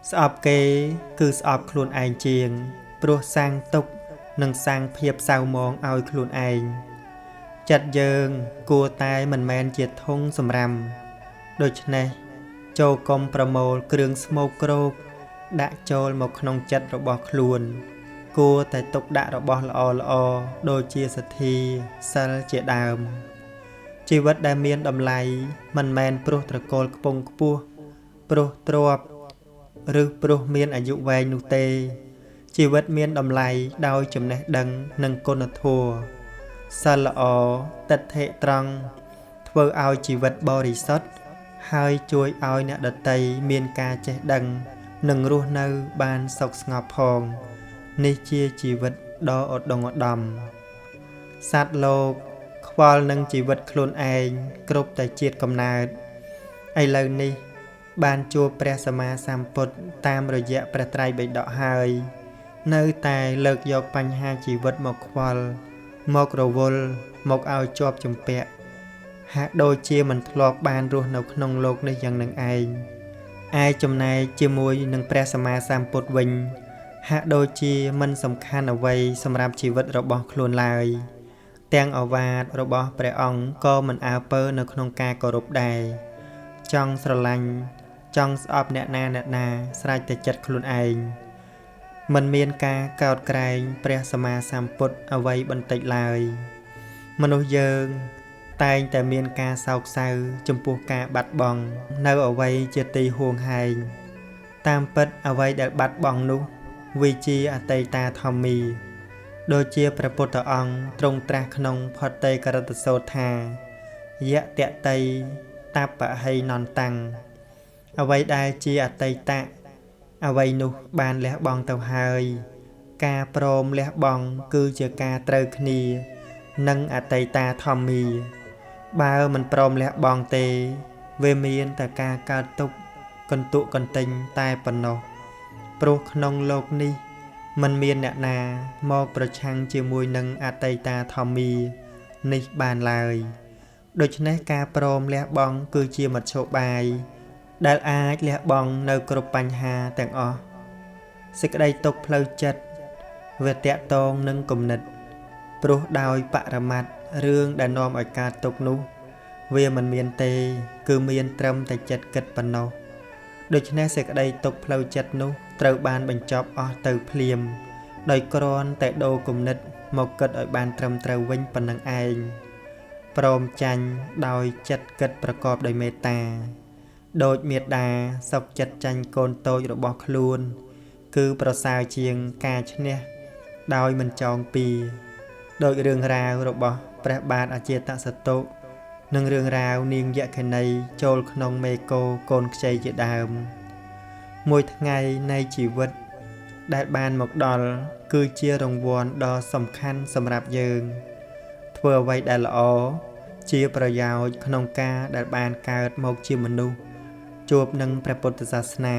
ស្អប់គេគឺស្អប់ខ្លួនឯងជាង ព្រោះសាងទុក្ខនិងសាងភាពសៅហ្មងឲ្យខ្លួនឯងចិត្តយើងគួរតែមិនមែនជាធុងសម្រាំដូច្នេះចូលកុំប្រមូលគ្រឿងស្មោកគ្រោកដាក់ចូលមកក្នុងចិត្តរបស់ខ្លួន គួរតែទុកដាក់របស់ល្អៗដូចជាសទ្ធាសីលជាដើមជីវិតដែលមានតម្លៃមិនមែនព្រោះត្រកូលខ្ពង់ខ្ពស់ព្រោះទ្រព្យឬព្រោះមានអាយុវែងនោះទេជីវិតមានតម្លៃដោយចំណេះដឹងនិងគុណធម៌សីលល្អទិដ្ឋិត្រង់ធ្វើឲ្យជីវិតបរិសុទ្ធហើយជួយឲ្យអ្នកដទៃមានការចេះដឹងនិងរស់នៅបានសុខស្ងប់ផងនេះជាជីវិតដ៏ឧត្តុង្គឧត្តមសត្វលោកខ្វល់នឹងជីវិតខ្លួនឯងគ្រប់តែជាតិកំណើតឥឡូវនេះបានជួបព្រះសម្មាសម្ពុទ្ធតាមរយៈព្រះត្រៃបិដកហើយនៅតែលើកយកបញ្ហាជីវិតមកខ្វល់មករវល់មកឲ្យជាប់ជំពាក់ហាក់ដូចជាមិនធ្លាប់បានរស់នៅក្នុងលោកនេះយ៉ាងនឹងឯងឯចំណែកជាមួយនឹងព្រះសម្មាសម្ពុទ្ធវិញហាក់ដូចជាមិនសំខាន់អ្វីសម្រាប់ជីវិតរបស់ខ្លួនឡើយទាំងឱវាទរបស់ព្រះអង្គក៏មិនអើពើនៅក្នុងការគោរពដែរចង់ស្រឡាញ់ចង់ស្អប់អ្នកណាអ្នកណាស្រេចតែចិត្តខ្លួនឯងមិនមានការកោតក្រែងព្រះសម្មាសម្ពុទ្ធអ្វីបន្តិចឡើយមនុស្សយើងតែងតែមានការសោកសៅចំពោះការបាត់បង់នៅអ្វីជាទីហួងហែងតាមពិតអ្វីដែលបាត់បង់នោះវាជាអតីតាធម្មាដូចជាព្រះពុទ្ធអង្គទ្រង់ត្រាស់ក្នុងផតេករតសូត្រថាយៈតតីតបហីនន្តੰអ្វីដែលជាអតីតៈអ្វីនោះបានលះបង់ទៅហើយការព្រមលះបង់គឺជាការត្រូវគ្នានឹងអតីតាធម្មាបើមិនព្រមលះបង់ទេវាមានតែការកើតទុក្ខកន្ទក់កន្ទិញតែប៉ុណ្ណោះព្រោះក្នុងលោកនេះមិនមានអ្នកណាមកប្រឆាំងជាមួយនឹងអតីតាធម្មានេះបានឡើយដូច្នេះការព្រមលះបង់គឺជាមធ្យោបាយដែលអាចលះបង់នៅគ្រប់បញ្ហាទាំងអស់សេចក្តីទុក្ខផ្លូវចិត្តវាទាក់ទងនឹងគំនិតព្រោះដោយបរមត្តរឿងដែលនាំឲ្យកើតទុក្ខនោះវាមិនមានទេគឺមានត្រឹមតែចិត្តគិតប៉ុណ្ណោះដូច្នេះសេចក្តីទុក្ខផ្លូវចិត្តនោះត្រូវបានបញ្ចប់អស់ទៅភ្លាមដោយគ្រាន់តែដូរគំនិតមកគិតឲ្យបានត្រឹមត្រូវវិញប៉ុណ្ណឹងឯងព្រមចាញ់ដោយចិត្តគិតប្រកបដោយមេត្តាដូចមេត្តាសុខចិត្តចាញ់កូនតូចរបស់ខ្លួនគឺប្រសើរជាងការឈ្នះដោយមិនចងពីដោយរឿងរ៉ាវរបស់ព្រះបាទអជាតសតុនិងរឿងរ៉ាវនាងយក្ខិនីចូលក្នុងមេគោកូនខ្ចីជាដើមមួយថ្ងៃនៃជីវិតដែលបានមកដល់គឺជារង្វាន់ដ៏សំខាន់សម្រាប់យើងធ្វើអ្វីដែលល្អជាប្រយោជន៍ក្នុងការដែលបានកើតមកជាមនុស្សជួបនឹងព្រះពុទ្ធសាសនា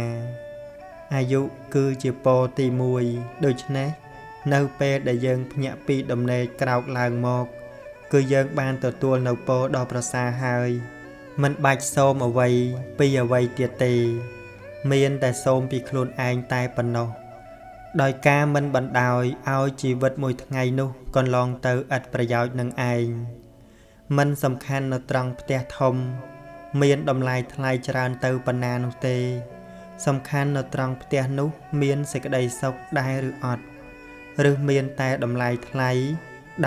អាយុគឺជាពរទី1ដូច្នេះនៅពេលដែលយើងភ្ញាក់ពីដំណេកក្រោកឡើងមកគឺយើងបានទទួលនៅពរដ៏ប្រសើរហើយមិនបាច់សូមអ្វីពីអ្វីទៀតទេមានតែសូមពីខ្លួនឯងតែប៉ុណ្ណោះដោយការមិនបណ្ដោយឲ្យជីវិតមួយថ្ងៃនោះកន្លងទៅឥតប្រយោជន៍នឹងឯងមិនសំខាន់នៅត្រង់ផ្ទះធំមានតម្លៃថ្លៃច្រើនទៅប៉ុណ្ណានោះទេសំខាន់នៅត្រង់ផ្ទះនោះមានសេចក្តីសុខដែរឬអត់ឬមានតែតម្លៃថ្លៃ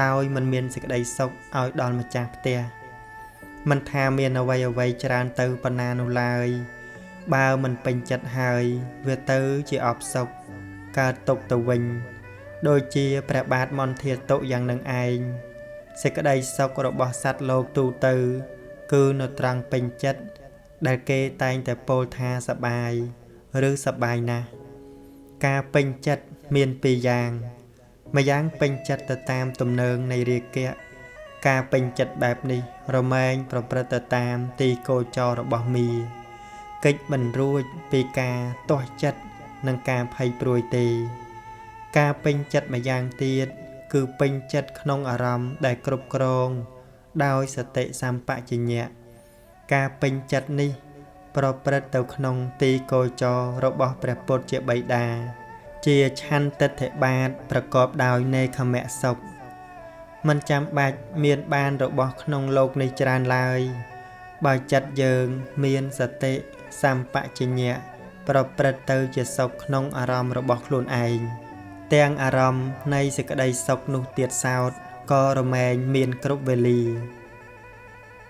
ដោយមិនមានសេចក្តីសុខឲ្យដល់ម្ចាស់ផ្ទះមិនថាមានអ្វីអ្វីច្រើនទៅប៉ុណ្ណានោះឡើយបើមិនពេញចិត្តហើយវាទៅជាអបសុខកើតទុក្ខទៅវិញដូចជាព្រះបាទមន្ធាតុយ៉ាងនឹងឯងសេចក្តីសុខរបស់សត្វលោកទូទៅគឺនៅត្រង់ពេញចិត្តដែលគេតែងតែពោលថាសប្បាយឬសប្បាយណាស់ការពេញចិត្តមានពីរយ៉ាងម្យ៉ាងពេញចិត្តទៅតាមទំនើងនៃរាគៈការពេញចិត្តបែបនេះរមែងប្រព្រឹត្តទៅតាមទីគោចររបស់មាកិច្ចមិនរួចពីការទាស់ចិត្តនិងការភ័យព្រួយទេការពេញចិត្តម្យ៉ាងទៀតគឺពេញចិត្តក្នុងអារម្មណ៍ដែលគ្រប់គ្រងដោយសតិសម្បជញ្ញៈការពេញចិត្តនេះ ប្រព្រឹត្តទៅក្នុងទីគោចររបស់ព្រះពុទ្ធជាបិតាជាឆន្ទិដ្ឋិបាតប្រកបដោយនេខមៈសុខមិនចាំបាច់មានបានរបស់ក្នុងលោកនេះច្រើនឡើយបើចិត្តយើងមានសតិសម្បជញ្ញៈប្រព្រឹត្តទៅជាសុខក្នុងអារម្មណ៍របស់ខ្លួនឯងទាំងអារម្មណ៍នៃសេចក្តីសុខនោះទៀតសោតក៏រមែងមានគ្រប់វេលា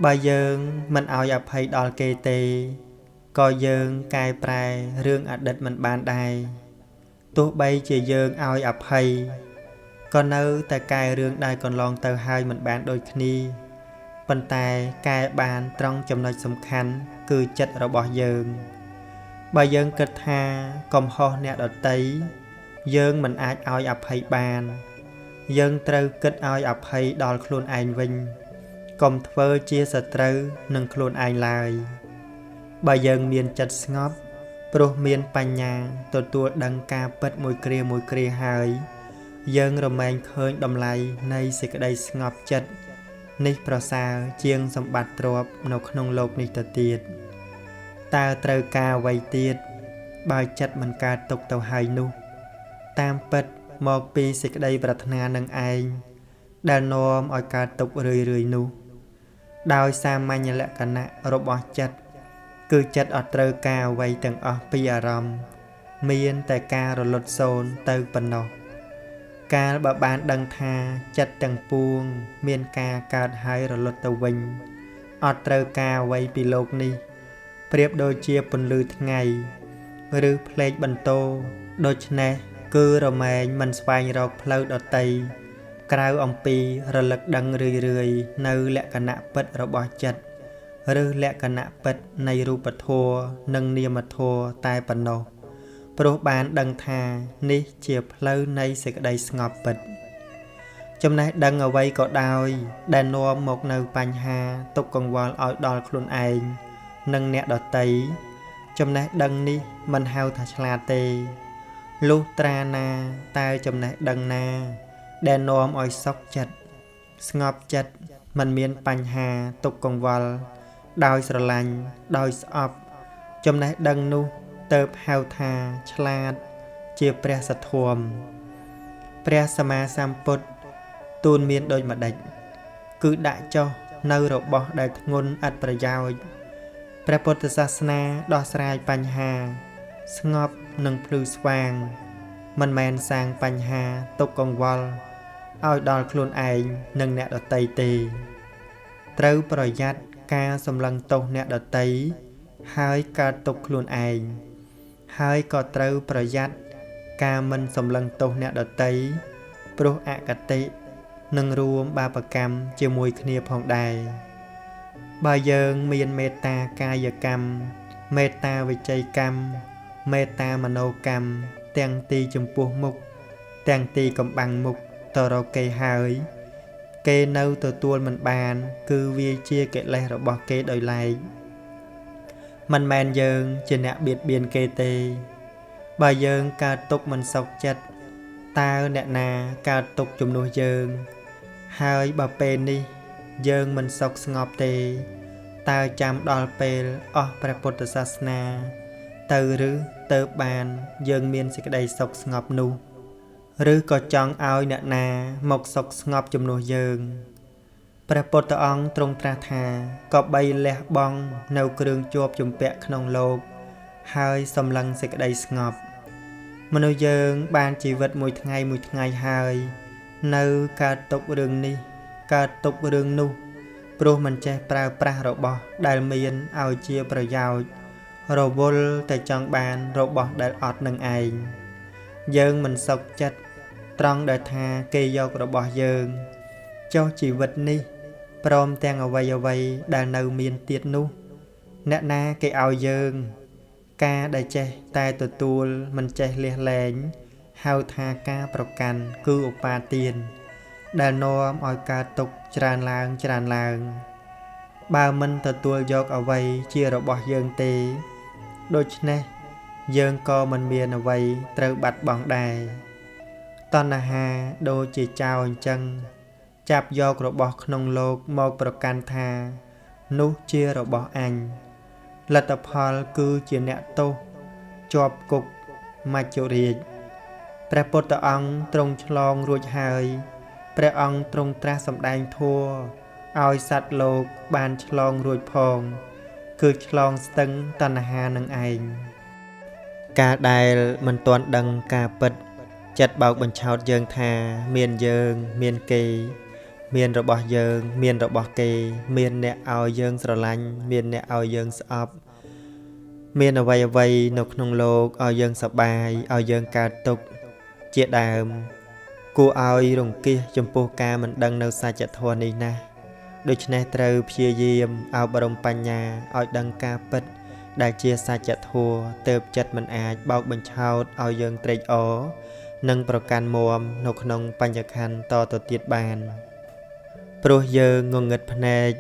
បើយើងមិនឲ្យអភ័យដល់គេទេក៏យើងកែប្រែរឿងអតីតមិនបានដែរទោះបីជាយើងឲ្យអភ័យក៏នៅតែកែរឿងដែលកន្លងទៅហើយមិនបានដូចគ្នាប៉ុន្តែកែបានត្រង់ចំណុចសំខាន់គឺចិត្តរបស់យើងបើយើងគិតថាកំហុសអ្នកដទៃយើងមិនអាចឲ្យអភ័យបានយើងត្រូវគិតឲ្យអភ័យដល់ខ្លួនឯងវិញកុំធ្វើជាសត្រូវនឹងខ្លួនឯងឡើយបើយើងមានចិត្តស្ងប់ព្រោះមានបញ្ញាទទួលដឹងការពិតមួយគ្រាមួយគ្រាហើយយើងរមែងឃើញតម្លៃនៃសេចក្តីស្ងប់ចិត្តនេះប្រសើរជាងសម្បត្តិទ្រព្យនៅក្នុងលោកនេះទៅទៀតតើត្រូវការអ្វីទៀតបើចិត្តមិនកើតទុកទៅហើយនោះតាមពិតមកពីសេចក្តីប្រាថ្នានឹងឯងដែលនាំឲ្យកើតទុក្ខរឿយៗនោះដោយសាមញ្ញលក្ខណៈរបស់ចិត្តគឺចិត្តអត់ត្រូវការអ្វីទាំងអស់ពីអារម្មណ៍មានតែការរលត់សូន្យទៅប៉ុណ្ណោះកាលបើបានដឹងថាចិត្តទាំងពួងមានការកើតហើយរលត់ទៅវិញអត់ត្រូវការអ្វីពីលោកនេះប្រៀបដូចជាពន្លឺថ្ងៃឬផ្លេកបន្ទោដូច្នេះគឺរមែងមិនស្វែងរកផ្លូវដទៃក្រៅអំពីរលឹកដឹងរឿយៗនៅលក្ខណៈពិតរបស់ចិត្តឬលក្ខណៈពិតនៃរូបធម៌និងនាមធម៌តែប៉ុណ្ណោះព្រោះបានដឹងថានេះជាផ្លូវនៃសេចក្តីស្ងប់ពិតចំណេះដឹងអ្វីក៏ដោយដែលនាំមកនៅបញ្ហាទុក្ខកង្វល់ឲ្យដល់ខ្លួនឯងនិងអ្នកដទៃចំណេះដឹងនេះមិនហៅថាឆ្លាតទេលុះត្រាណាតែចំណេះដឹងណាដែលនាំឲ្យសុខចិត្តស្ងប់ចិត្តមិនមានបញ្ហាទុក្ខកង្វល់ដោយស្រឡាញ់ដោយស្អប់ចំណេះដឹងនោះទៅហៅថាឆ្លាតជាព្រះសទ្ធមព្រះសម្មាសម្ពុទ្ធទូនមានដូចម្ដេចគឺដាក់ចុះនៅរបស់ដែលធ្ងន់ឥតប្រយោជន៍ព្រះពុទ្ធសាសនាដោះស្រាយបញ្ហាស្ងប់និងភ្លឺស្វាងមិនមែនសាងបញ្ហាទុក្ខកង្វល់ឲ្យដល់ខ្លួនឯងនិងអ្នកដទៃទេត្រូវប្រយ័ត្នការសម្លឹងទោសអ្នកដទៃហើយកើតទុក្ខខ្លួនឯងហើយក៏ត្រូវប្រយ័ត្នការមិនសម្លឹងទោសអ្នកដទៃព្រោះអគតិនឹងរួមបាបកម្មជាមួយគ្នាផងដែរបើយើងមានមេត្តាកាយកម្មមេត្តាវិច័យកម្មមេត្តាមโนកម្មទាំងទីចំពោះមុខទាំងទីកំបាំងមុខទៅរកគេហើយគេនៅទទួលមិនបានគឺវាជាកិលេសរបស់គេដោយឡែកមិនមែនយើងជាអ្នកបៀតបៀនគេទេបើយើងកើតទុក្ខមិនសុខចិត្តតើអ្នកណាកើតទុក្ខជំនួសយើងហើយបើពេលនេះយើងមិនសុខស្ងប់ទេតើចាំដល់ពេលអស់ព្រះពុទ្ធសាសនាទៅឬទៅបានយើងមានសេចក្តីសុខស្ងប់នោះឬក៏ចង់ឲ្យអ្នកណាមកសុខស្ងប់ជំនួសយើងព្រះពុទ្ធអង្គទ្រង់ត្រាស់ថាក៏បីលះបង់នៅគ្រឿងជាប់ជំពាក់ក្នុងលោកហើយសម្លឹងសេចក្តីស្ងប់មនុស្សយើងបានជីវិតមួយថ្ងៃមួយថ្ងៃហើយនៅកើតទុក្ខរឿងនេះកើតទុក្ខរឿងនោះព្រោះមិនចេះប្រើប្រាស់របស់ដែលមានឲ្យជាប្រយោជន៍រវល់តែចង់បានរបស់ដែលអត់នឹងឯងយើងមិនសុខចិត្តត្រង់ដែលថាគេយករបស់យើងចុះជីវិតនេះព្រមទាំងអ្វីៗដែលនៅមានទៀតនោះអ្នកណាគេឲ្យយើងការដែលចេះតែទទួលមិនចេះលះលែងហៅថាការប្រកាន់គឺឧបាទានដែលនាំឲ្យកើតទុក្ខច្រើនឡើងច្រើនឡើងបើមិនទទួលយកអ្វីជារបស់យើងទេដូច្នេះយើងក៏មិនមានអ្វីត្រូវបាត់បង់ដែរតណ្ហាដូចជាចោរអញ្ចឹងចាប់យករបស់ក្នុងលោកមកប្រកាន់ថានោះជារបស់អញ លទ្ធផលគឺជាអ្នកទោសជាប់គុកមច្ចុរាជព្រះពុទ្ធអង្គទ្រង់ឆ្លងរួចហើយព្រះអង្គទ្រង់ត្រាស់សម្ដែងធម៌ឲ្យសត្វលោកបានឆ្លងរួចផងគឺឆ្លងស្ទឹងតណ្ហានឹងឯងកាលដែលមិនទាន់ដឹងការពិតចិត្តបោកបញ្ឆោតយើងថាមានយើងមានគេមានរបស់យើងមានរបស់គេមានអ្នកឲ្យយើងស្រឡាញ់មានអ្នកឲ្យយើងស្អប់មានអ្វីៗនៅក្នុងលោកឲ្យយើងសប្បាយឲ្យយើងកើតទុក្ខជាដើមគួរឲ្យរង្គៀសចំពោះការមិនដឹងនៅសច្ចធម៌នេះណាស់ដូច្នេះត្រូវព្យាយាមអប់រំបញ្ញាឲ្យដឹងការពិតដែលជាសច្ចធម៌ទើបចិត្តមិនអាចបោកបញ្ឆោតឲ្យយើងត្រេកអរនិងប្រកាន់មាំនៅក្នុងបញ្ញខណ្ឌតទៅទៀតបានព្រោះយើងងងឹតភ្នែក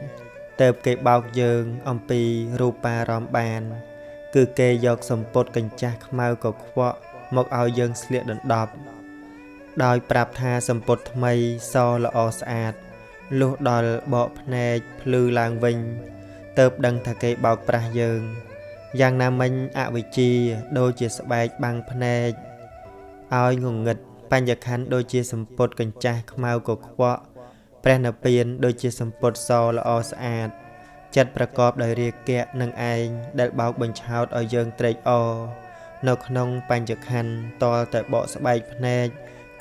ទើបគេបោកយើងអំពីរូបារម្មណ៍បានគឺគេយកសម្ពុតកញ្ចាស់ខ្មៅកខ្វក់មកឲ្យយើងស្លៀកដណ្ដប់ដោយប្រាប់ថាសម្ពុតថ្មីសល្អស្អាតលុះដល់បកភ្នែកភ្លឺឡើងវិញទើបដឹងថាគេបោកប្រាស់យើងយ៉ាងណាមិញអវិជ្ជាដូចជាស្បែកបាំងភ្នែកឲ្យងងឹតបញ្ញខណ្ឌដូចជាសម្ពុតកញ្ចាស់ខ្មៅកខ្វក់ព្រះនិព្វានដូចជាសម្ពុតសល្អស្អាតចិត្តប្រកបដោយរាគៈនឹងឯងដែលបោកបញ្ឆោតឲ្យយើងត្រេកអរនៅក្នុងបញ្ញខណ្ឌតលតែបកស្បែកភ្នែក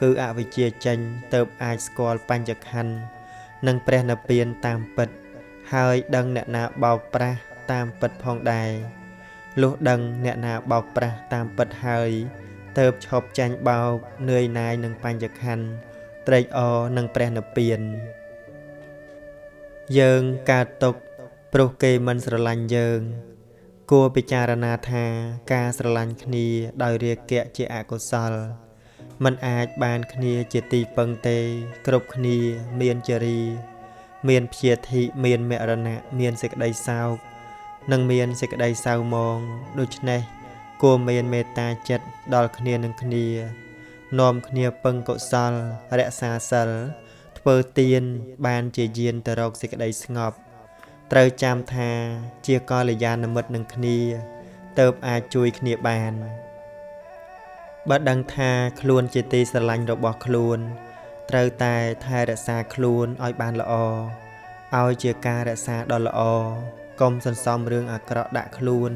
គឺអវិជ្ជាចេញទើបអាចស្គាល់បញ្ញខណ្ឌនិងព្រះនិព្វានតាមពិតហើយដឹងអ្នកណាបោកប្រាស់តាមពិតផងដែរលុះដឹងអ្នកណាបោកប្រាស់តាមពិតហើយទើបឈប់ចាញ់បោកនឿយណាយនឹងបញ្ញខណ្ឌត្រេកអរនឹងព្រះនិព្វានយើងកើតទុក្ខព្រោះគេមិនស្រឡាញ់យើងគួរពិចារណាថាការស្រឡាញ់គ្នាដោយរាគៈជាអកុសលមិនអាចបានគ្នាជាទីពឹងទេគ្រប់គ្នាមានចរីមានព្យាធិមានមរណៈមានសេចក្តីសោកនិងមានសេចក្តីសៅមងដូច្នេះគួរមានមេត្តាចិត្តដល់គ្នានឹងគ្នានាំគ្នាពឹងកុសលរក្សាសិលធ្វើទានបានជាយានទៅរកសេចក្តីស្ងប់ត្រូវចាំថាជាកល្យាណមិត្តនឹងគ្នាទើបអាចជួយគ្នាបានបើដឹងថាខ្លួនជាទីស្រឡាញ់របស់ខ្លួនត្រូវតែថែរក្សាខ្លួនឲ្យបានល្អឲ្យជាការរក្សាដ៏ល្អកុំសន្សំរឿងអាក្រក់ដាក់ខ្លួន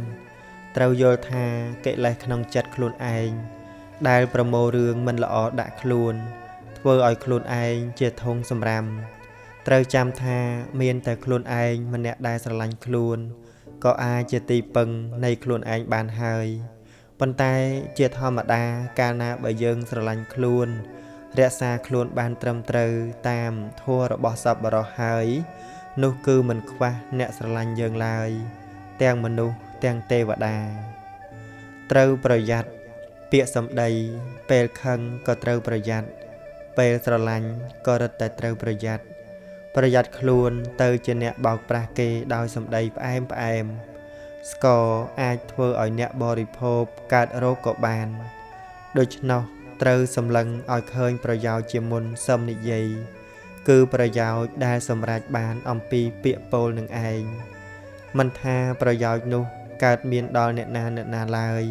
ត្រូវយល់ថាកិលេសក្នុងចិត្តខ្លួនឯងដែលប្រមូលរឿងមិនល្អដាក់ខ្លួនធ្វើឲ្យខ្លួនឯងជាធុងសម្រាមត្រូវចាំថាមានតែខ្លួនឯងម្នាក់ដែលស្រឡាញ់ខ្លួនក៏អាចជាទីពឹងនៃខ្លួនឯងបានហើយប៉ុន្តែជាធម្មតាកាលណាបើយើងស្រឡាញ់ខ្លួនរក្សាខ្លួនបានត្រឹមត្រូវតាមធម៌របស់សប្បុរសហើយនោះគឺមិនខ្វះអ្នកស្រឡាញ់យើងឡើយទាំងមនុស្សទាំងទេវតាត្រូវប្រយ័ត្នពាក្យសម្ដីពេលខឹងក៏ត្រូវប្រយ័ត្នពេលស្រឡាញ់ក៏រឹតតែត្រូវប្រយ័ត្នប្រយ័ត្នខ្លួនទៅជាអ្នកបោកប្រាស់គេដោយសម្ដីផ្អែមផ្អែមស្ករអាចធ្វើឲ្យអ្នកបរិភោគកើតរោគក៏បានដូច្នោះត្រូវសម្លឹងឲ្យឃើញប្រយោជន៍ជាមុនសឹមនិយាយគឺប្រយោជន៍ដែលសម្រេចបានអំពីពាក្យពោលនឹងឯងមិនថាប្រយោជន៍នោះកើតមានដល់អ្នកណាអ្នកណាឡើយ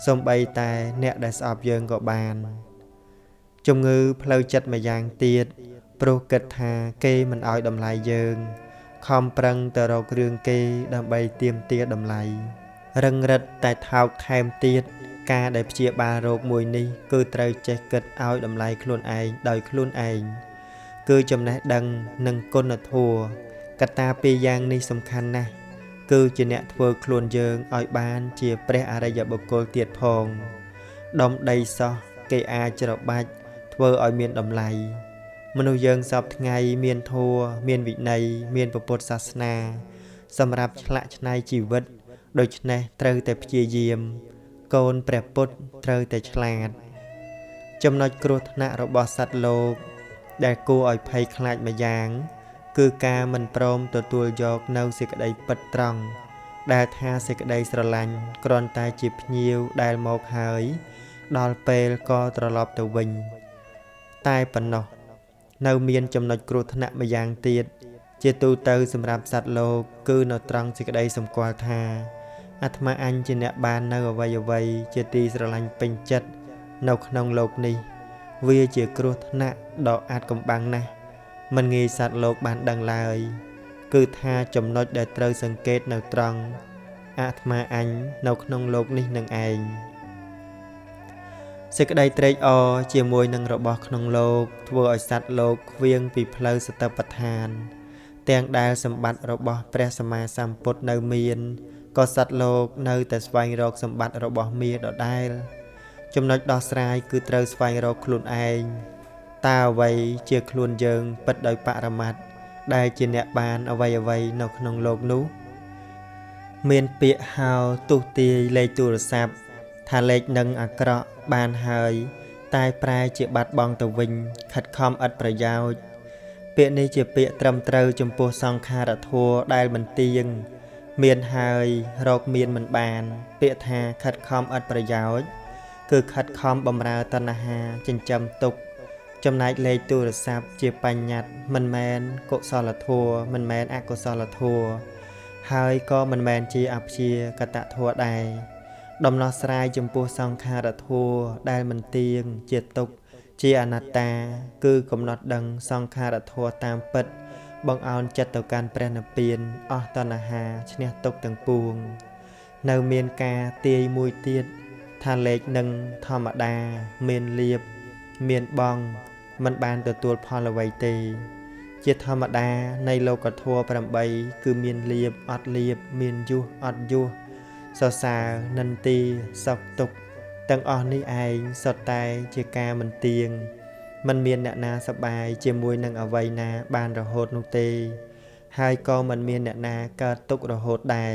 សូម្បីតែអ្នកដែលស្អប់យើងក៏បានជំងឺផ្លូវចិត្តម្យ៉ាងទៀតព្រោះគិតថាគេមិនឲ្យតម្លៃយើងខំប្រឹងទៅរករឿងគេដើម្បីទាមទារតម្លៃរឹងរិតតែថោកថែមទៀតការដែលព្យាបាលរោគមួយនេះគឺត្រូវចេះគិតឲ្យតម្លៃខ្លួនឯងដោយខ្លួនឯងគឺចំណេះដឹងនិងគុណធម៌កត្តាពីរយ៉ាងនេះសំខាន់ណាស់គឺជាអ្នកធ្វើខ្លួនយើងឲ្យបានជាព្រះអរិយបុគ្គលទៀតផងដុំដីសោះគេអាចច្របាច់ធ្វើឲ្យមានតម្លៃមនុស្សយើងសព្វថ្ងៃមានធម៌មានវិន័យមានពុទ្ធសាសនាសម្រាប់ឆ្លាក់ឆ្នៃជីវិតដូច្នេះត្រូវតែព្យាយាមកូនព្រះពុទ្ធត្រូវតែឆ្លាតចំណុចគ្រោះថ្នាក់របស់សត្វលោកដែលគួរឲ្យភ័យខ្លាចម្យ៉ាងគឺការមិនព្រមទទួលយកនៅសេចក្តីពិតត្រង់ដែលថាសេចក្តីស្រឡាញ់គ្រាន់តែជាភ្ញៀវដែលមកហើយដល់ពេលក៏ត្រឡប់ទៅវិញតែប៉ុណ្ណោះនៅមានចំណុចគ្រោះថ្នាក់ម្យ៉ាងទៀតជាទូទៅសម្រាប់សត្វលោកគឺនៅត្រង់សេចក្តីសម្គាល់ថា អាត្មាអញជាអ្នកបាននៅអ្វីៗជាទីស្រឡាញ់ពេញចិត្តនៅក្នុងលោកនេះវាជាគ្រោះថ្នាក់ដ៏អាថ៌កំបាំងណាស់មិនងាយសត្វលោកបានដឹងឡើយគឺថាចំណុចដែលត្រូវសង្កេតនៅត្រង់អាត្មាអញនៅក្នុងលោកនេះនឹងឯងសេចក្តីត្រេកអរជាមួយនឹងរបស់ក្នុងលោកធ្វើឲ្យសត្វលោកខ្វៀងពីផ្លូវសតិប្បដ្ឋានទាំងដែលសម្បត្តិរបស់ព្រះសម្មាសម្ពុទ្ធនៅមានក៏សត្វលោកនៅតែស្វែងរកសម្បត្តិរបស់មារដដែលចំណុចដោះស្រាយគឺត្រូវស្វែងរកខ្លួនឯងតើអ្វីជាខ្លួនយើងពិតដោយបរមត្តដែលជាអ្នកបានអ្វីៗនៅក្នុងលោកនោះមានពាក្យហៅទុះទាយលេខទូរស័ព្ទថាលេខនឹងអាក្រក់បានហើយតែប្រែជាបាត់បង់ទៅវិញខិតខំឥតប្រយោជន៍ពាក្យនេះជាពាក្យត្រឹមត្រូវចំពោះសង្ខារធម៌ដែលមិនទៀងមានហើយរកមានមិនបានពាក្យថាខិតខំឥតប្រយោជន៍គឺខិតខំបំរើតណ្ហាចិញ្ចឹមទុក្ខចំណែកលេខទូរស័ព្ទជាបញ្ញត្តិមិនមែនកុសលធម៌មិនមែនអកុសលធម៌ហើយក៏មិនមែនជាអព្យាកតធម៌ដែរដំណោះស្រាយចំពោះសង្ខារធម៌ដែលមិនទៀងជាទុក្ខជាអនត្តាគឺកំណត់ដឹងសង្ខារធម៌តាមពិតបង្អោនចិត្តទៅកាន់ព្រះនិព្វានអស់តណ្ហាឈ្នះទុក្ខទាំងពួងនៅមានការទាយមួយទៀតថាលេខនឹងធម្មតាមានលៀបមានបងមិនបានទទួលផលអ្វីទេជាធម្មតានៃលោកធម៌8គឺមានលៀបអត់លៀបមានយុះអត់យុះសរសើរនិន្ទាសុខទុក្ខទាំងអស់នេះឯងសុទ្ធតែជាការមិនទៀងមិនមានអ្នកណាសប្បាយជាមួយនឹងអ្វីណាបានរហូតនោះទេហើយក៏មិនមានអ្នកណាកើតទុក្ខរហូតដែរ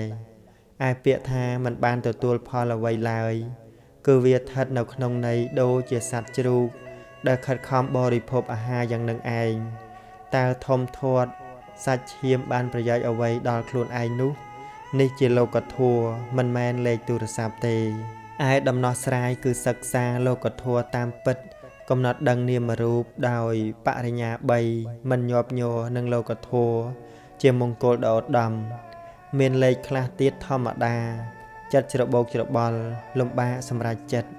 ឯពាក្យថាមិនបានទទួលផលអ្វីឡើយគឺវាស្ថិតនៅក្នុងន័យដូចជាសត្វជ្រូកដែលខិតខំបរិភោគអាហារយ៉ាងនឹងឯងតើធំធាត់សាច់ឈាមបានប្រយោជន៍អ្វីដល់ខ្លួនឯងនោះនេះជាលោកធម៌មិនមែនលេខទូរស័ព្ទទេឯដំណោះស្រាយគឺសិក្សាលោកធម៌តាមពិតកំណត់ដឹងនាមរូបដោយបរិញ្ញា3មិនញាប់ញ័រនឹងលោកធម៌ជាមង្គលដ៏ឧត្តមមានលេខខ្លះទៀតធម្មតាចិត្តច្របូកច្របល់លំបាកសម្រេចចិត្ត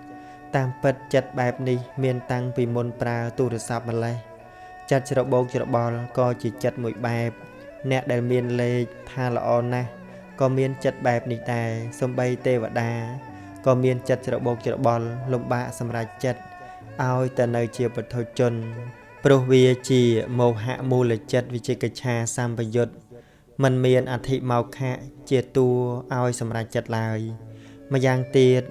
តាមពិតចិត្តបែបនេះមានតាំងពីមុនប្រើទូរស័ព្ទម្លេះចិត្តច្របូកច្របល់ក៏ជាចិត្តមួយបែបអ្នកដែលមានលេខថាល្អណាស់ក៏មានចិត្តបែបនេះដែរសំបីទេវតាក៏មានចិត្តច្របូកច្របល់លំបាកសម្រេចចិត្តឲ្យតែនៅជាបុថុជនព្រោះវាជាមោហៈមូលចិត្តវិជិកិច្ឆាសម្បយុទ្ធមិនមានអធិមោខៈជាតួឲ្យសម្រេចចិត្តឡើយម្យ៉ាងទៀត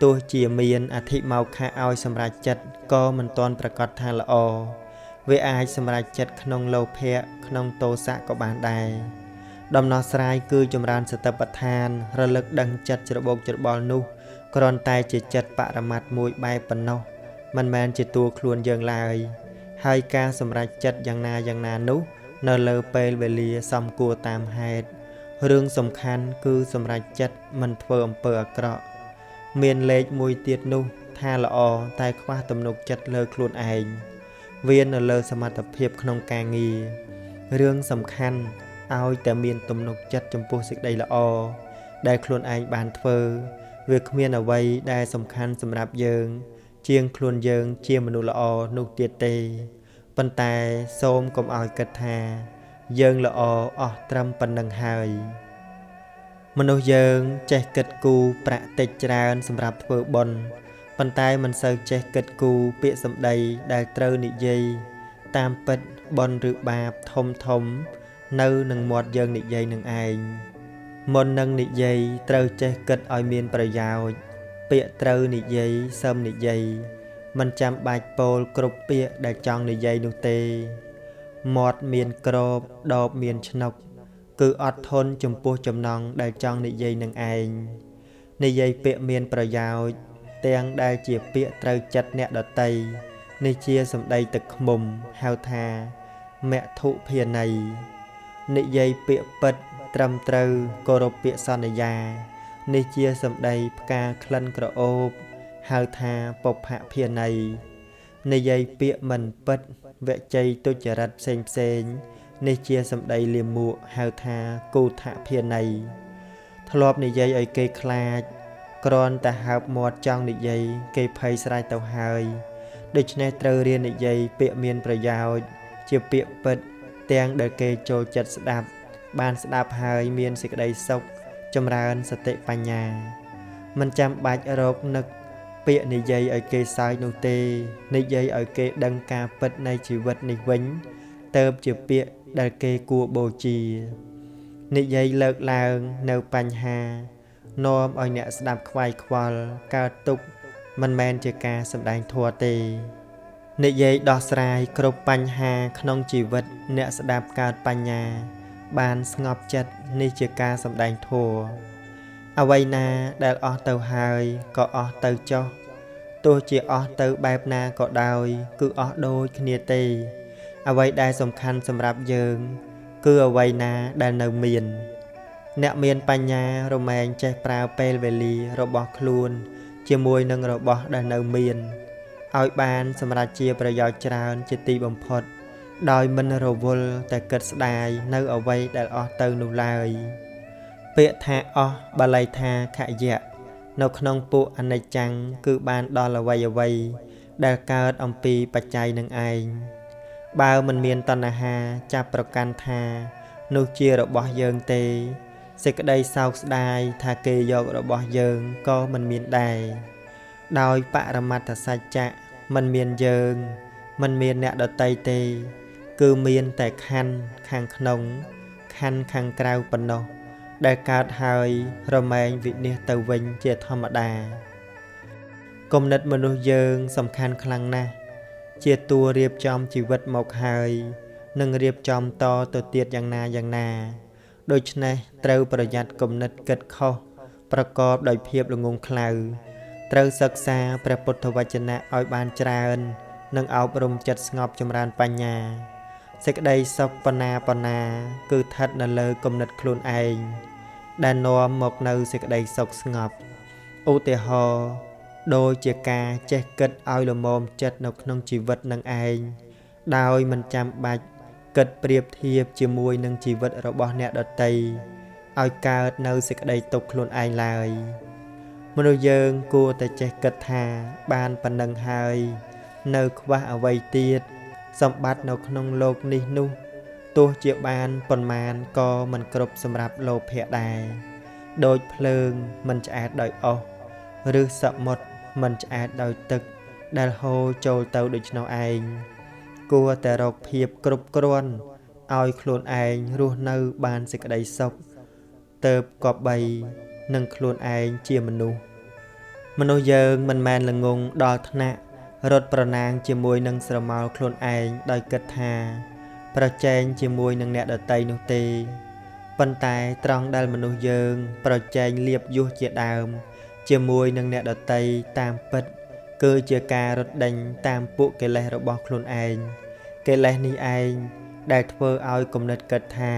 ទោះជាមានអធិមោខៈឲ្យសម្រេចចិត្តក៏មិនទាន់ប្រាកដថាល្អវាអាចសម្រេចចិត្តក្នុងលោភៈក្នុងទោសៈក៏បានដែរដំណោះស្រាយគឺចម្រើនសតិប្បដ្ឋានរលឹកដឹងចិត្តច្របូកច្របល់នោះគ្រាន់តែជាចិត្តបរមត្តមួយបែបប៉ុណ្ណោះមិនមែនជាតួខ្លួនយើងឡើយហើយការសម្រេចចិត្តយ៉ាងណាយ៉ាងណានោះនៅលើពេលវេលាសំគួរតាមហេតុរឿងសំខាន់គឺសម្រេចចិត្តមិនធ្វើអំពើអាក្រក់មានលេខមួយទៀតនោះថាល្អតែខ្វះទំនុកចិត្តលើខ្លួនឯងវានៅលើសមត្ថភាពក្នុងការងាររឿងសំខាន់ឲ្យតែមានទំនុកចិត្តចំពោះសេចក្តីល្អដែលខ្លួនឯងបានធ្វើវាគ្មានអ្វីដែលសំខាន់សម្រាប់យើងជាងខ្លួនយើងជាមនុស្សល្អនោះទៀតទេប៉ុន្តែសូមកុំឲ្យគិតថាយើងល្អអស់ត្រឹមប៉ុណ្ណឹងហើយមនុស្សយើងចេះគិតគូរប្រាក់តិចច្រើនសម្រាប់ធ្វើបុណ្យប៉ុន្តែមិនសូវចេះគិតគូរពាក្យសម្ដីដែលត្រូវនិយាយតាមពិតបុណ្យឬបាបធំធំនៅនឹងមាត់យើងនិយាយនឹងឯងមុននឹងនិយាយត្រូវចេះគិតឲ្យមានប្រយោជន៍ពាក្យត្រូវនិយាយសឹមនិយាយមិនចាំបាច់ពោលគ្រប់ពាក្យដែលចង់និយាយនោះទេមាត់មានក្របដបមានឆ្នុកគឺអត់ធន់ចំពោះចំណង់ដែលចង់និយាយនឹងឯងនិយាយពាក្យមានប្រយោជន៍ទាំងដែលជាពាក្យត្រូវចិត្តអ្នកដទៃនេះជាសម្ដីទឹកឃ្មុំហៅថាមធុភាណីនិយាយពាក្យពិតត្រឹមត្រូវគោរពពាក្យសន្យានេះជាសម្ដីផ្កាក្លិនក្រអូបហៅថាបុព្វភាណីនិយាយពាក្យមិនពិតវជ័យទុច្ចរិតផ្សេងៗនេះជាសម្ដីលាមកហៅថាគូថភាណី ធ្លាប់និយាយឲ្យគេខ្លាចគ្រាន់តែហើបមាត់ចង់និយាយគេភ័យស្រេចទៅហើយដូច្នេះត្រូវរៀននិយាយពាក្យមានប្រយោជន៍ជាពាក្យពិតទាំងដែលគេចូលចិត្តស្ដាប់បានស្ដាប់ហើយមានសេចក្តីសុខចម្រើនសតិបញ្ញាមិនចាំបាច់រកនឹកពាក្យនិយាយឲ្យគេសើចនោះទេនិយាយឲ្យគេដឹងការពិតនៃជីវិតនេះវិញទៅជាពាក្យដែលគេគួរបូជានិយាយលើកឡើងនៅបញ្ហានាំឲ្យអ្នកស្ដាប់ខ្វាយខ្វល់កើតទុក្ខមិនមែនជាការសម្ដែងធម៌ទេនិយាយដោះស្រាយគ្រប់បញ្ហាក្នុងជីវិតអ្នកស្ដាប់កើតបញ្ញាបានស្ងប់ចិត្តនេះជាការសម្ដែងធម៌អ្វីណាដែលអស់ទៅហើយក៏អស់ទៅចុះទោះជាអស់ទៅបែបណាក៏ដោយគឺអស់ដូចគ្នាទេអ្វីដែលសំខាន់សម្រាប់យើងគឺអ្វីណាដែលនៅមានអ្នកមានបញ្ញារមែងចេះប្រើពេលវេលារបស់ខ្លួនជាមួយនឹងរបស់ដែលនៅមានឲ្យបានសម្រាប់ជាប្រយោជន៍ច្រើនជាទីបំផុតដោយមិនរវល់តែគិតស្ដាយនៅអ្វីដែលអស់ទៅនោះឡើយពាក្យថាអស់បាលីថាខយៈនៅក្នុងពួកអនិច្ចំគឺបានដល់អ្វីៗដែលកើតអំពីបច្ច័យនឹងឯងបើមិនមានតណ្ហាចាប់ប្រកាន់ថានោះជារបស់យើងទេសេចក្តីសោកស្ដាយថាគេយករបស់យើងក៏មិនមានដែរដោយបរមត្ថសច្ចៈមិនមានយើងមិនមានអ្នកដទៃទេគឺមានតែខណ្ឌខាងក្នុងខណ្ឌខាងក្រៅប៉ុណ្ណោះដែលកើតហើយរមែងវិនិច្ឆ័យទៅវិញជាធម្មតាគំនិតមនុស្សយើងសំខាន់ខ្លាំងណាស់ជាតួរៀបចំជីវិតមកហើយនឹងរៀបចំតទៅទៀតយ៉ាងណាយ៉ាងណាដូច្នេះត្រូវប្រយ័ត្នគំនិតគិតខុសប្រកបដោយភាពល្ងង់ខ្លៅត្រូវសិក្សាព្រះពុទ្ធវចនៈឲ្យបានច្រើននិងអប់រំចិត្តស្ងប់ចម្រើនបញ្ញាសេចក្តីសុខបណ្ណាបណ្ណាគឺស្ថិតនៅលើគំនិតខ្លួនឯងដែលនាំមកនៅសេចក្តីសុខស្ងប់ឧទាហរណ៍ដូចជាការចេះគិតឲ្យល្មមចិត្តនៅក្នុងជីវិតនឹងឯងដោយមិនចាំបាច់គិតប្រៀបធៀបជាមួយនឹងជីវិតរបស់អ្នកដទៃឲ្យកើតនៅសេចក្តីទុក្ខខ្លួនឯងឡើយមនុស្សយើងគួរតែចេះគិតថាបានប៉ុណ្ណឹងហើយនៅខ្វះអ្វីទៀតសម្បត្តិនៅក្នុងលោកនេះនោះទោះជាបានប៉ុន្មានក៏មិនគ្រប់សម្រាប់លោភៈដែរដូចភ្លើងមិនឆ្អែតដោយអុសឬសមុទ្រមិនឆ្អែតដោយទឹកដែលហូរចូលទៅដូច្នោះឯងគួរតែរកភាពគ្រប់គ្រាន់ឲ្យខ្លួនឯងរស់នៅបានសេចក្តីសុខទៅគប្បីនឹងខ្លួនឯងជាមនុស្សមនុស្សយើងមិនមែនល្ងង់ដល់ថ្នាក់រត់ប្រណាងជាមួយនឹងស្រមោលខ្លួនឯងដោយគិតថាប្រជែងជាមួយនឹងអ្នកដទៃនោះទេប៉ុន្តែត្រង់ដែលមនុស្សយើងប្រជែងលាភយសជាដើមជាមួយនឹងអ្នកដទៃតាមពិតគឺជាការរត់ដេញតាមពួកកិលេសរបស់ខ្លួនឯងកិលេសនេះឯងដែលធ្វើឲ្យគំនិតគិតថា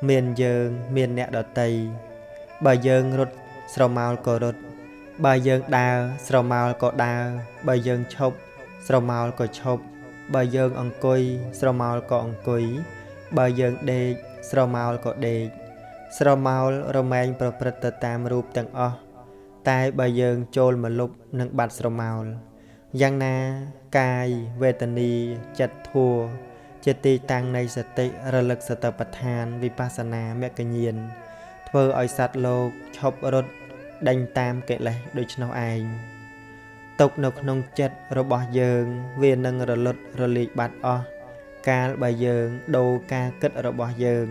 មានយើងមានអ្នកដទៃបើយើងរត់ស្រមោលក៏រត់បើយើងដើរស្រមោលក៏ដើរបើយើងឈប់ស្រមោលក៏ឈប់បើយើងអង្គុយស្រមោលក៏អង្គុយបើយើងដេកស្រមោលក៏ដេកស្រមោលរមែងប្រព្រឹត្តទៅតាមរូបទាំងអស់តែបើយើងចូលមកលុបនឹងបាត់ស្រមោលយ៉ាងណាកាយវេទនាចិត្តធัวជាទីតាំងនៃសតិរលឹកសតិប្បដ្ឋានវិបស្សនាមគ្គញ្ញាណធ្វើឲ្យសត្វលោកឈប់រត់ដេញតាមកិលេសដូច្នោះឯងទុកនៅក្នុងចិត្តរបស់យើងវានឹងរលត់រលាយបាត់អស់កាលបើយើងដូរការគិតរបស់យើង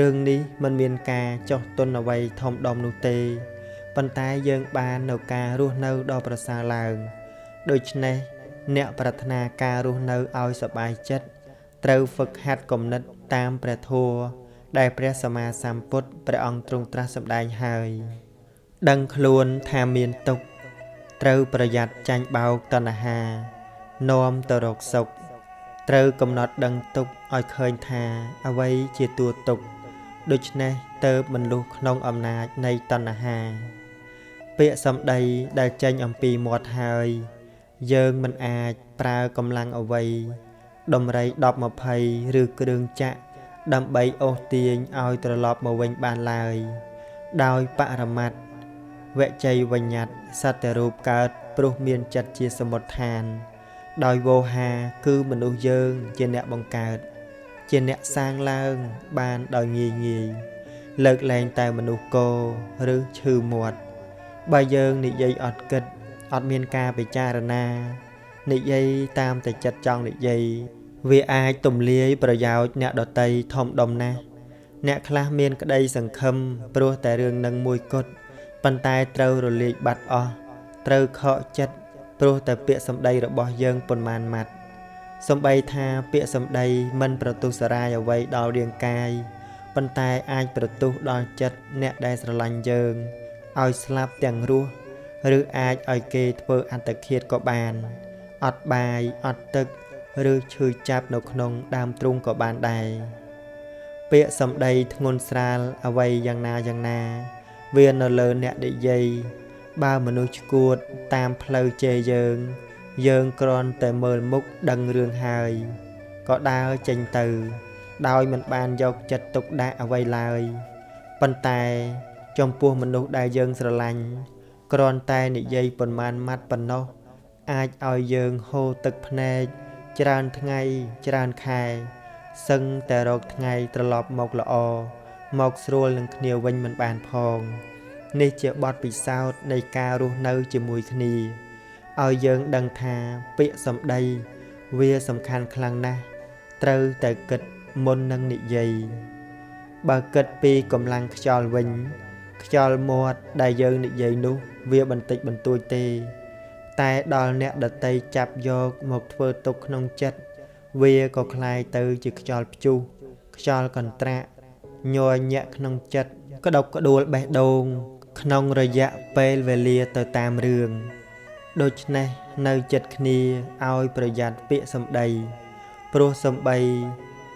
រឿងនេះមិនមានការចុះទុនអ្វីធំដុំនោះទេប៉ុន្តែយើងបាននៅការរស់នៅដ៏ប្រសើរឡើងដូច្នេះអ្នកប្រាថ្នាការរស់នៅឲ្យសប្បាយចិត្តត្រូវហ្វឹកហាត់គំនិតតាមព្រះធម៌ដែលព្រះសម្មាសម្ពុទ្ធព្រះអង្គទ្រង់ត្រាស់សម្ដែងហើយដឹងខ្លួនថាមានទុក្ខត្រូវប្រយ័ត្នចាញ់បោកតណ្ហានាំទៅរកសុខត្រូវកំណត់ដឹងទុក្ខឲ្យឃើញថាអ្វីជាតួទុក្ខដូច្នេះទៅមិនលុះក្នុងអំណាចនៃតណ្ហាពាក្យសម្ដីដែលចេញអំពីមាត់ហើយយើងមិនអាចប្រើកម្លាំងអ្វីដំរី10 20ឬគ្រឿងចក្រដើម្បីអូសទាញឲ្យត្រឡប់មកវិញបានឡើយ ដោយបរមត្ថវជ័យបញ្ញត្តិសត្វរូបកើតព្រោះមានចិត្តជាសមុទ្ឋាន ដោយវោហាគឺមនុស្សយើងជាអ្នកបង្កើត ជាអ្នកសាងឡើងបានដោយងាយងាយលើកលែងតែមនុស្សកឬឈឺមាត់បើយើងនិយាយអត់គិតអត់មានការពិចារណានិយាយតាមតែចិត្តចង់និយាយវាអាចទម្លាយប្រយោជន៍អ្នកដទៃធំដុំណាស់អ្នកខ្លះមានក្តីសង្ឃឹមព្រោះតែរឿងនឹងមួយគត់ប៉ុន្តែត្រូវរលាយបាត់អស់ត្រូវខកចិត្តព្រោះតែពាក្យសម្ដីរបស់យើងប៉ុន្មានម៉ាត់សំបីថាពាក្យសម្ដីមិនប្រទុសរាយអ្វីដល់រាងកាយប៉ុន្តែអាចប្រទុសដល់ចិត្តអ្នកដែលស្រឡាញ់យើងឲ្យស្លាប់ទាំងរស់ឬអាចឲ្យគេធ្វើអត្តឃាតក៏បានអត់បាយអត់ទឹកឬឈឺចាប់នៅក្នុងដើមទ្រូងក៏បានដែរពាក្យសម្ដីធ្ងន់ស្រាលអ្វីយ៉ាងណាយ៉ាងណាវានៅលើអ្នកនិយាយបើមនុស្សឆ្កួតតាមផ្លូវជេរយើងយើងគ្រាន់តែមើលមុខដឹងរឿងហើយក៏ដើរចេញទៅដោយមិនបានយកចិត្តទុកដាក់អ្វីឡើយប៉ុន្តែចំពោះមនុស្សដែលយើងស្រឡាញ់គ្រាន់តែនិយាយប៉ុន្មានម៉ាត់ប៉ុណ្ណោះអាចឲ្យយើងហូរទឹកភ្នែកច្រើនថ្ងៃច្រើនខែសឹងតែរកថ្ងៃត្រឡប់មកល្អមកស្រួលនឹងគ្នាវិញមិនបានផងនេះជាបទពិសោធន៍នៃការរស់នៅជាមួយគ្នាឲ្យយើងដឹងថាពាក្យសម្ដីវាសំខាន់ខ្លាំងណាស់ត្រូវតែគិតមុននឹងនិយាយបើគិតពីកម្លាំងខ្យល់វិញខ្យល់មាត់ដែលយើងនិយាយនោះវាបន្តិចបន្តួចទេតែដល់អ្នកដទៃចាប់យកមកធ្វើទុកក្នុងចិត្តវាក៏คล้ายទៅជាខ្យល់ព្យុះខ្យល់កន្ត្រាក់ញ័រញាក់ក្នុងចិត្តក្តុកក្តួលបេះដូងក្នុងរយៈពេលវេលាទៅតាមរឿងដូច្នេះនៅចិត្តគ្នាឲ្យប្រយ័ត្នពាក្យសម្ដីព្រោះសម្បី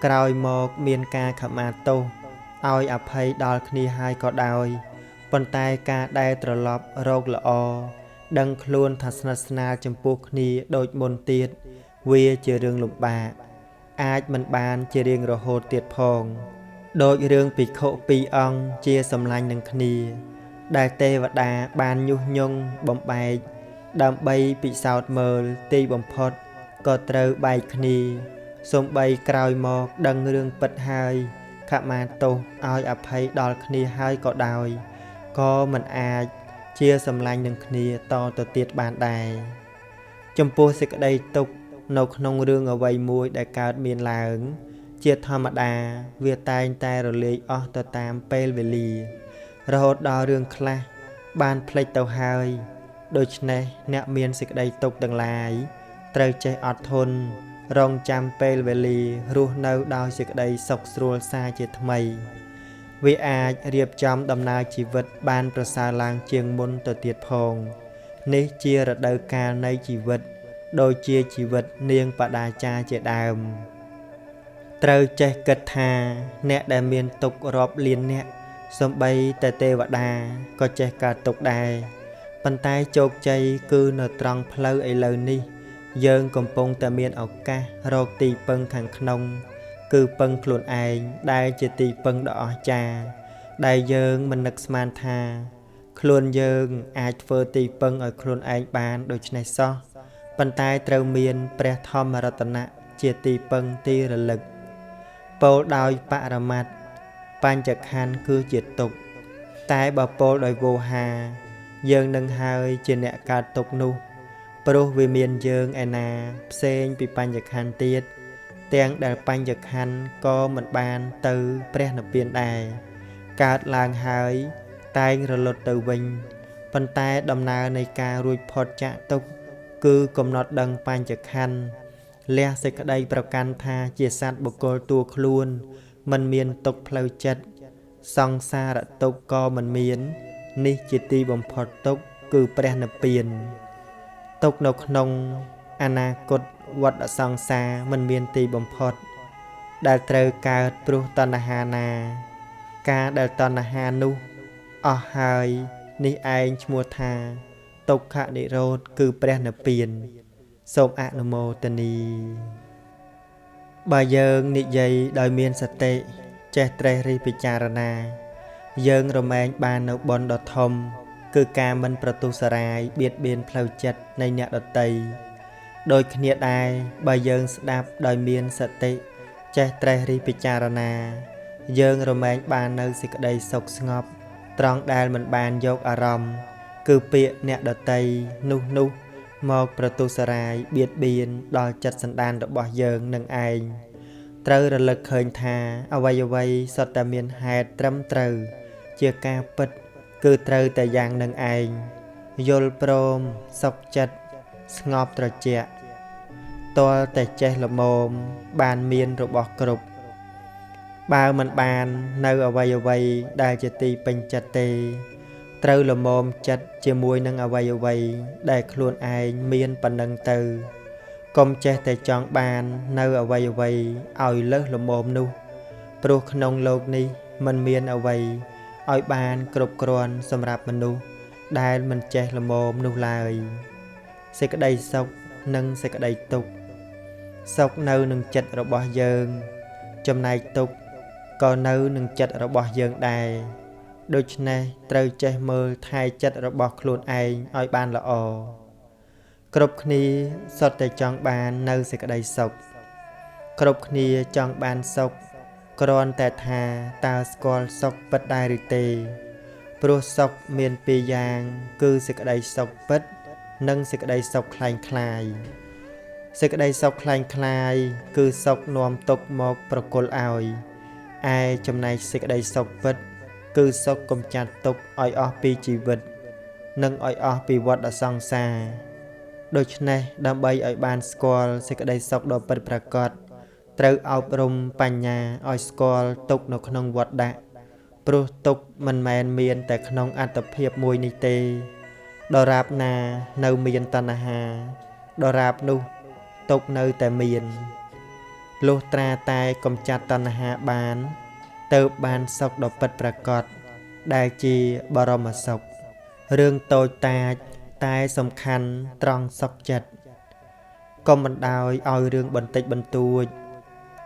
ក្រោយមកមានការខមាទោសឲ្យអភ័យដល់គ្នាហើយក៏ដោយប៉ុន្តែការដែលត្រឡប់រកល្អដឹងខ្លួនថាស្និទ្ធស្នាលចំពោះគ្នាដូចមុនទៀតវាជារឿងលំបាកអាចមិនបានជារៀងរហូតទៀតផងដោយរឿងភិក្ខុពីរអង្គជាសម្លាញ់នឹងគ្នាដែលទេវតាបានញុះញង់បំបែកដើម្បីពិសោធន៍មើលទីបំផុតក៏ត្រូវបែកគ្នាសំបីក្រោយមកដឹងរឿងពិតហើយខមាទោសឲ្យអភ័យដល់គ្នាហើយក៏ដោយក៏មិនអាចជាសម្លាញ់នឹងគ្នាតទៅទៀតបានដែរចំពោះសេចក្តីទុក្ខនៅក្នុងរឿងអ្វីមួយដែលកើតមានឡើងជាធម្មតាវាតែងតែរលាយអស់ទៅតាមពេលវេលារហូតដល់រឿងខ្លះបានភ្លេចទៅហើយដូច្នេះអ្នកមានសេចក្តីទុក្ខទាំងឡាយត្រូវចេះអត់ធន់រងចាំពេលវេលារស់នៅដោយសេចក្តីសុខស្រួលសាជាថ្មីវាអាចរៀបចំដំណើរជីវិតបានប្រសើរឡើងជាងមុនទៅទៀតផងនេះជារដូវកាលនៃជីវិតដូចជាជីវិតនាងបដាចាជាដើមត្រូវចេះគិតថាអ្នកដែលមានទុក្ខរាប់លានអ្នកសំបីតែទេវតាក៏ចេះកើតទុក្ខដែរប៉ុន្តែជោគជ័យគឺនៅត្រង់ផ្លូវឥឡូវនេះយើងកំពុងតែមានឱកាសរកទីពឹងខាងក្នុងគឺពឹងខ្លួនឯងដែលជាទីពឹងដ៏អស្ចារ្យដែលយើងមិននឹកស្មានថាខ្លួនយើងអាចធ្វើទីពឹងឲ្យខ្លួនឯងបានដូច្នេះសោះប៉ុន្តែត្រូវមានព្រះធម្មរតនៈជាទីពឹងទីរលឹកពោលដោយបរមត្ថបញ្ចខណ្ឌគឺជាទុក្ខតែបើពោលដោយវោហាយើងនឹងហើយជាអ្នកកើតទុក្ខនោះព្រោះវាមានយើងឯណាផ្សេងពីបញ្ចខណ្ឌទៀតទាំងដែលបញ្ចខណ្ឌក៏មិនបានទៅព្រះនិព្វានដែរកើតឡើងហើយតែងរលត់ទៅវិញប៉ុន្តែដំណើរនៃការរួចផុតចាកទុក្ខគឺកំណត់ដឹងបញ្ចខណ្ឌលះសេចក្តីប្រកាន់ថាជាសត្វបុគ្គលតួខ្លួនមិនមានទុក្ខផ្លូវចិត្តសង្សារទុក្ខក៏មិនមាននេះជាទីបំផុតទុក្ខគឺព្រះនិព្វានទុក្ខនៅក្នុងអនាគតវដ្តសង្សារមិនមានទីបំផុតដែលត្រូវកើតព្រោះតណ្ហាណាការដែលតណ្ហានោះអស់ហើយនេះឯងឈ្មោះថាទុក្ខនិរោធគឺព្រះនិព្វានសូមអនុមោទនីបើយើងនិយាយដោយមានសតិចេះត្រេះរិះពិចារណា យើងរមែងបាននូវបុណ្យដ៏ធំ គឺការមិនប្រទូសរ៉ាយបៀតបៀនផ្លូវចិត្តនៃអ្នកដទៃដូចគ្នាដែរបើយើងស្ដាប់ដោយមានសតិចេះត្រេះរិះពិចារណា យើងរមែងបាននូវសេចក្តីសុខស្ងប់ត្រង់ដែលមិនបានយកអារម្មណ៍គឺពាក្យអ្នកដទៃនោះនោះមកប្រទូសរ៉ាយបៀតបៀនដល់ចិត្តសន្តានរបស់យើងនឹងឯងត្រូវរលឹកឃើញថាអ្វីៗសុទ្ធតែមានហេតុត្រឹមត្រូវជាការពិតគឺត្រូវតែយ៉ាងនឹងឯងយល់ព្រមសុខចិត្តស្ងប់ត្រជាក់ទាល់តែចេះល្មមបានមានរបស់គ្រប់បើមិនបាននៅអ្វីៗដែលជាទីពេញចិត្តទេត្រូវល្មមចិត្តជាមួយនឹងអ្វីៗដែលខ្លួនឯងមានប៉ុណ្ណឹងទៅកុំចេះតែចង់បាននៅអ្វីៗឲ្យលើសល្មមនោះព្រោះក្នុងលោកនេះមិនមានអ្វីឲ្យបានគ្រប់គ្រាន់សម្រាប់មនុស្សដែលមិនចេះល្មមនោះឡើយសេចក្តីសុខនិងសេចក្តីទុក្ខសុខនៅនឹងចិត្តរបស់យើងចំណែកទុក្ខក៏នៅនឹងចិត្តរបស់យើងដែរដូច្នេះត្រូវចេះមើលថែចិត្តរបស់ខ្លួនឯងឲ្យបានល្អគ្រប់គ្នាសុទ្ធតែចង់បាននៅសេចក្តីសុខគ្រប់គ្នាចង់បានសុខគ្រាន់តែថាតើស្គាល់សុខពិតដែរឬទេព្រោះសុខមានពីរយ៉ាងគឺសេចក្តីសុខពិតនិងសេចក្តីសុខក្លែងក្លាយសេចក្តីសុខក្លែងក្លាយគឺសុខនាំទុក្ខមកប្រគល់ឲ្យឯចំណែកសេចក្តីសុខពិតគឺសុខកំចាត់ទុក្ខឲ្យអស់ពីជីវិតនិងឲ្យអស់ពីវដ្តសង្សារដូច្នេះដើម្បីឲ្យបានស្គាល់សេចក្តីសុខដ៏ពិតប្រាកដត្រូវអប់រំបញ្ញាឲ្យស្គាល់ទុក្ខនៅក្នុងវដ្តៈព្រោះទុក្ខមិនមែនមានតែក្នុងអត្តភាពមួយនេះទេដរាបណានៅមានតណ្ហាដរាបនោះទុក្ខនៅតែមានលុះត្រាតែកំចាត់តណ្ហាបានទៅបានសុខដ៏ពិតប្រាកដដែលជាបរមសុខរឿងតូចតាចតែសំខាន់ត្រង់សុខចិត្តកុំបណ្ដោយឲ្យរឿងបន្តិចបន្តួច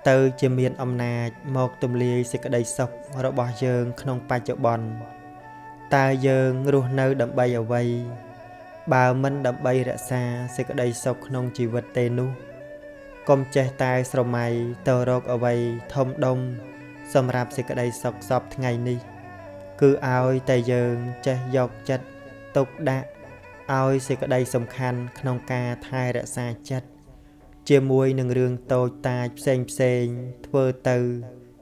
ទៅជាមានអំណាចមកទម្លាយសេចក្តីសុខរបស់យើងក្នុងបច្ចុប្បន្នតើយើងរស់នៅដើម្បីអ្វីបើមិនដើម្បីរក្សាសេចក្តីសុខក្នុងជីវិតទេនោះកុំចេះតែស្រមៃទៅរកអ្វីធំដុំសម្រាប់សេចក្តីសុខសព្វថ្ងៃនេះគឺឲ្យតែយើងចេះយកចិត្តទុកដាក់ឲ្យសេចក្តីសំខាន់ក្នុងការថែរក្សាចិត្តជាមួយនឹងរឿងតូចតាចផ្សេងផ្សេងធ្វើទៅ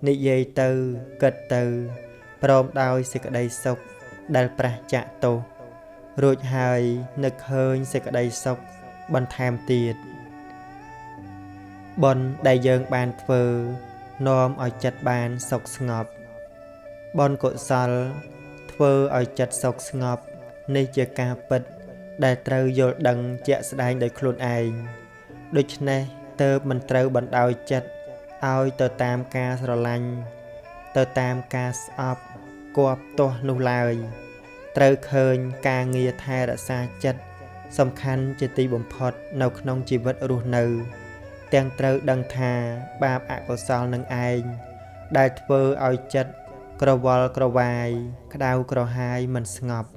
និយាយទៅគិតទៅព្រមដោយសេចក្តីសុខដែលប្រះចាកទោសរួចហើយនឹកឃើញសេចក្តីសុខបន្ថែមទៀតបុណ្យដែលយើងបានធ្វើនាំឲ្យចិត្តបានសុខស្ងប់បុណ្យកុសលធ្វើឲ្យចិត្តសុខស្ងប់នេះជាការពិតដែលត្រូវយល់ដឹងជាក់ស្ដែងដោយខ្លួនឯងដូច្នេះទើបមិនត្រូវបណ្ដោយចិត្តឲ្យទៅតាមការស្រឡាញ់ទៅតាមការស្អប់គប់ទាស់នោះឡើយត្រូវឃើញការងារថែរក្សាចិត្តសំខាន់ជាទីបំផុតនៅក្នុងជីវិតរស់នៅទាំងត្រូវដឹងថាបាបអកុសលនឹងឯងដែលធ្វើឲ្យចិត្តក្រវល់ក្រវាយក្តៅក្រហាយមិនស្ងប់